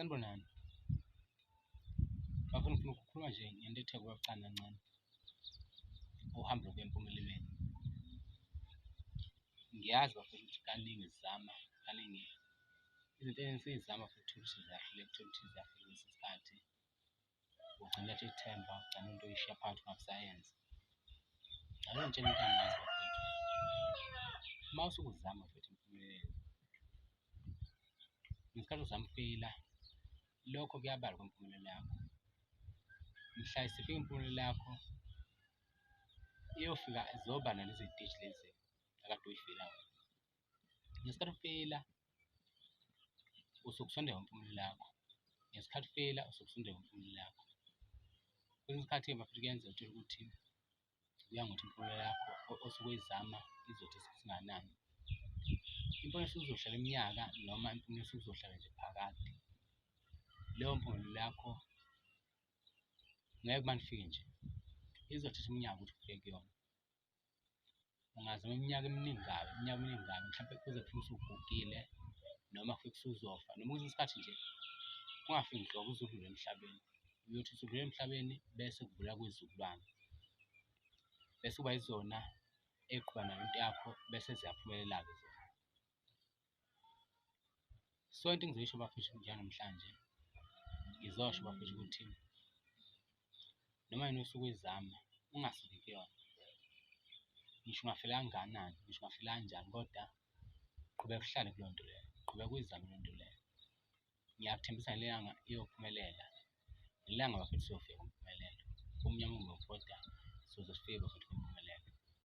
Sanibonani. Bafuna ngifuna ukukhuluma nje ngento ethe ukuba bucane kancane, uhambo lokuya empumelelweni. Ngiyazi bafethu ukuthi kaningi sizama, kaningi izinto esiy'zama futhi uthole ukuthi ziyahluleka, uthole ukuthi ziyahluleka kwesinye isikhathi. Ugcine ulahla ithemba, ugcine into uyishiya phakathi ungabe usayenza. Ake ngitshele into engiyazi bafethu, uma usuke uzama bafethu impumelelo, ngesikhathi uzama ukufeyila, lokho kuyabalwa kwimpumelelo yakho. Mhla isifika impumelelo yakho, iyofika zoba nalezi y'teshi lezi akade uy'feyila wena. Ngesikhathi ufeyila usuke usondela kwimpumelelo yakho, ngesikhathi ufeyila usuke usondela kwimpumelelo yakho. Kwesinye isikhathi-ke bafethu kuyenzeka uthole ukuthi kuya ngokuthi impumelelo yakho osuke uyizama izothi isingakanani. Impumelelo isuke izohlala iminyaka noma impumelelo isuke izohlala nje phakade. Leyo mpumelelo yakho ngeke kumane ifike nje, izothatha iminyaka ukuthi ufike kuyona. Ungazama iminyaka eminingi kabi, iminyaka eminingi kabi mhlampe kuze kufike usugugile noma kufike usuzofa noma kwesinye isikhathi nje kungafiki nhlobo uze udlule emhlabeni. Uyothi usudlula emhlabeni bese kuvula kwizizukulwane, bese kuba yizona ey'qhuba nayo into yakho bese ziyaphumelela-ke zona. So into engizoyisho bafethu njenganamhlanje, ngizosho bafethu ukuthi noma yini osuke uyizama ungasuki kuyona, ngisho ungafela kangakanani, ngisho ungafela kanjani kodwa qhubeka uhlale kuleyo nto leyo, qhubeka uyizame leyo nto leyo. Ngiyakuthembisa ngelinye ilanga iyophumelela, ngelinye ilanga bafethu siyofika kwimpumelelo. Kumnyama kumbovu kodwa siyoze sifike bafethu kwimpumelelo.